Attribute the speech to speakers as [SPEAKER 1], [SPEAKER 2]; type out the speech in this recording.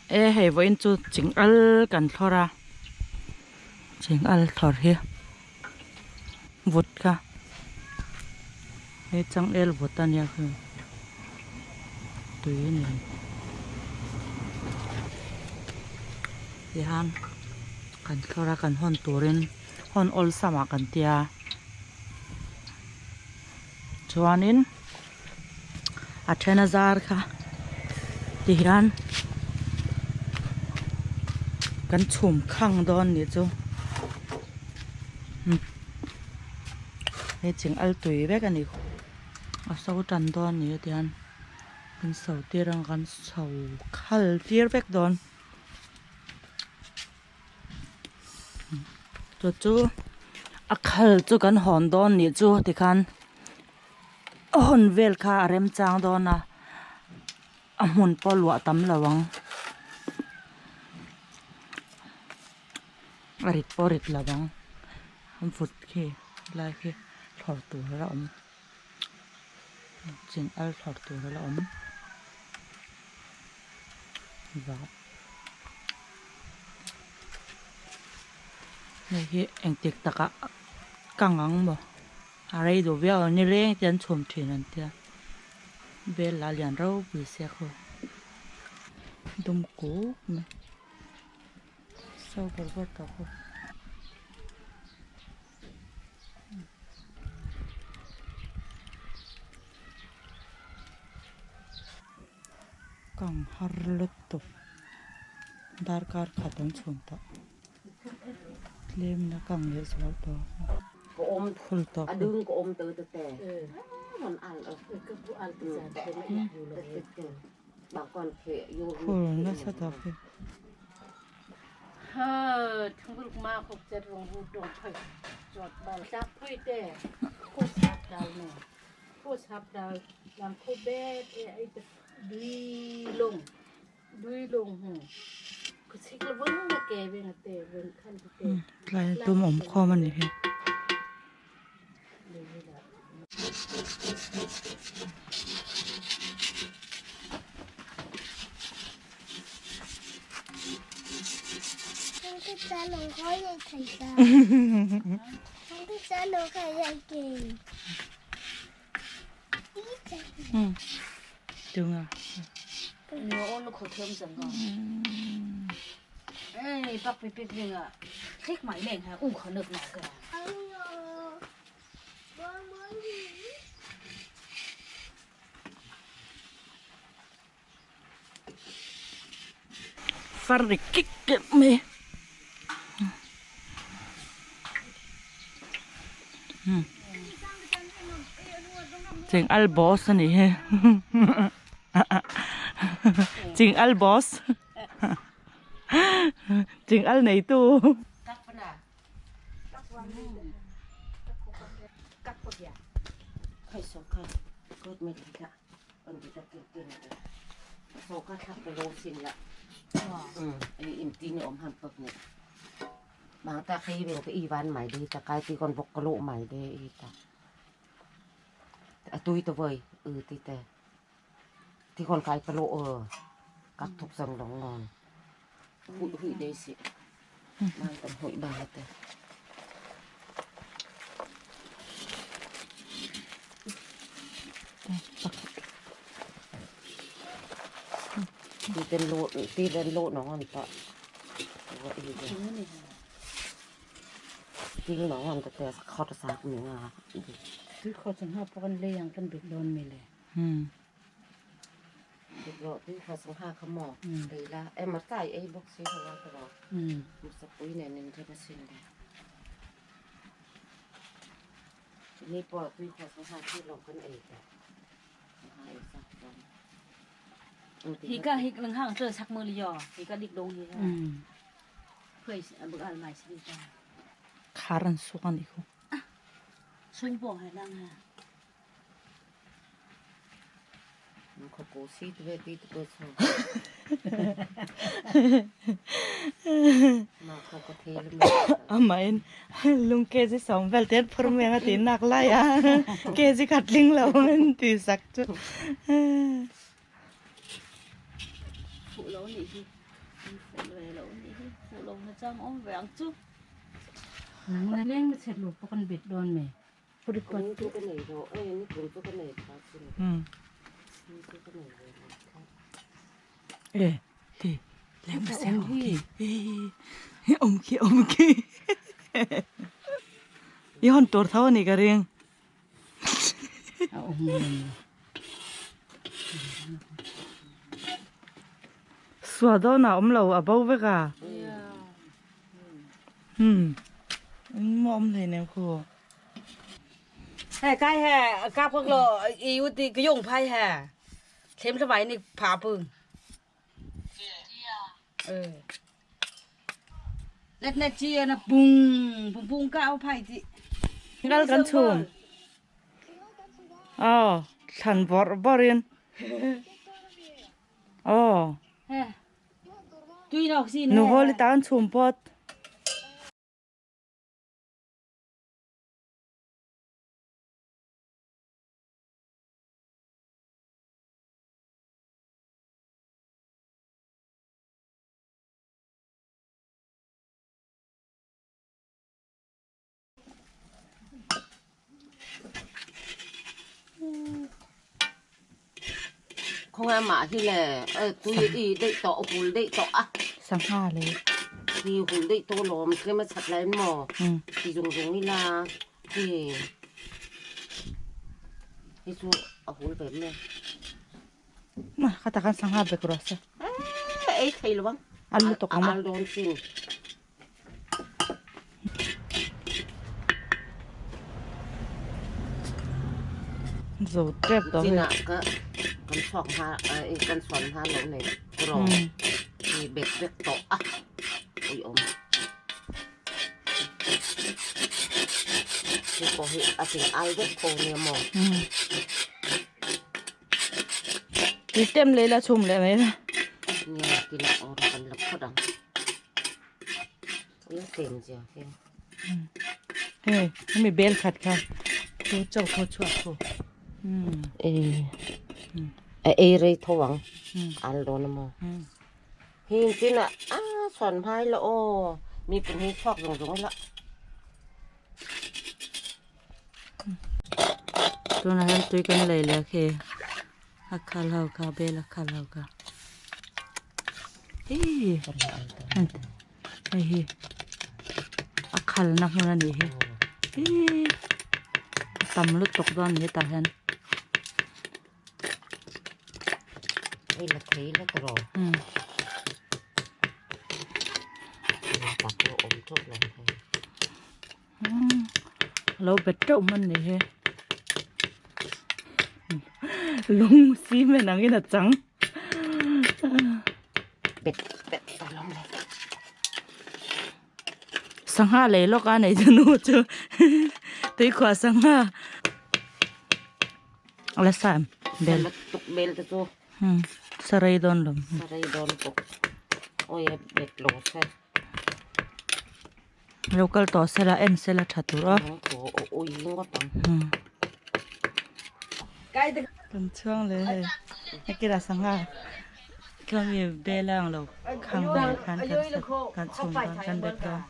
[SPEAKER 1] E hei vawiin chu ching al kan thlawr a ching al thlawr hi vut kha hei changel vut a nia khi tui a ni tihian kan thlawr a kan hawn turin hawn awlsam ah kan tia chuanin. A then a zar kha ti hian kan chhum khang dawn nih chu hei ching al tui vek a ni a so tan dawn ni a tihian kan so tir ang kan so khal tir vek dawn chu chu a khal chu kan hawn dawn nih chu tikhan. A hawn vel kha a remchang dawn a a hmun pawh luah tam lo ang a rit pawh a rit lo ang an vut khi lai khi thlawr tur a la awm chin al thlawr tur a la awm vah hei hi engtik takah kang ang maw. A rei duh viau a ni reng te an chhum thin an tia bel lah lian ropui sia khaw dum kuk mai so bawrh bawrh tawh khaw. Kang har lutuk darkar khat an chhum tawh. Tlem na kang leh zual tawh phul tawh phul nasa tak hi. Tlai tum awm khawm a ni hi. Tunga. Far ri kik kek mai. Cheng al boss a nih hi. Cheng al boss. Cheng al neitu. Khar an suk a nih khu. Amahin lung kg sawm vel te an phur mai ang a ti nak lai a kg khat tling lo an ti sak chu. chang awm ve ang chu. E ti leng ma se awm khi awm khi awm khi i hawn tur tho a ni ka ring. Suah dawn a awm lo a bo vek a. Hmm. Engmaw awm hlei nem khu.
[SPEAKER 2] He kai he ka phok lo i u ti ka yong phai he thlem thlawai ni pha pung. Ừ. Let net chi na pung pung pung ka au phai ti.
[SPEAKER 1] Ngal kan chhum. Aw, thlan bawrh bawrhin. Aw. Nu hawl i tan chhum phawt.
[SPEAKER 2] Khawngaih mah hi le tui i daih tawh hul daih tawh a.
[SPEAKER 1] Sangha le.
[SPEAKER 2] Ti hul daih tawh lawm tlem a chat lai maw ti zung zung ila ti hi chu a hul ve mai.
[SPEAKER 1] Ma khata khan sangha bek rawh se.
[SPEAKER 2] Ei thei lo ang.
[SPEAKER 1] Al lutuk ang maw.
[SPEAKER 2] Al dawn sin.
[SPEAKER 1] Zo tep tawh hei.
[SPEAKER 2] Chinah ka kan chhuak hma kan chhuan hma lo nei rawh hi bek vek tawh a ui awm. Hei pawh hi a ching al vek tho nia maw.
[SPEAKER 1] Tui tem leh ila chhum leh mai la.
[SPEAKER 2] Nia kila awr kan la phawt ang. Ui tlem zia hi.
[SPEAKER 1] Hei hemi bel khat kha chu chau khaw chhuak khu.
[SPEAKER 2] A ei rei tho ang al dawn a maw. Heng chinah a chhuan hmai la aw mi pun hi chhuak zawng zawng ila.
[SPEAKER 1] Tunah hian tui kan lei leh khi a khal ho kha bel a khal ho kha hei hei hi a khal na hmun a nih hi hii a tam lutuk dawn a ni hetah hian.
[SPEAKER 2] Hei la thei la ta rawh. Tak awm tawp lo hei.
[SPEAKER 1] Lo bet teuh hman ni hi lung cement angin a chang
[SPEAKER 2] bet bet ta lawm le
[SPEAKER 1] sangha lei lawk a nei chu nu chu tuikhuah sangha la sam bel
[SPEAKER 2] tuk bel te chu
[SPEAKER 1] sarai dawn lawm
[SPEAKER 2] sarai dawn tuk oi bet lo se.
[SPEAKER 1] Lo kal tawh sela en sela tha tur a. Kan chhuang leh hei hekila sangha khami bel a ang lo khang nen khan kan chhum dawn kan bet dawn.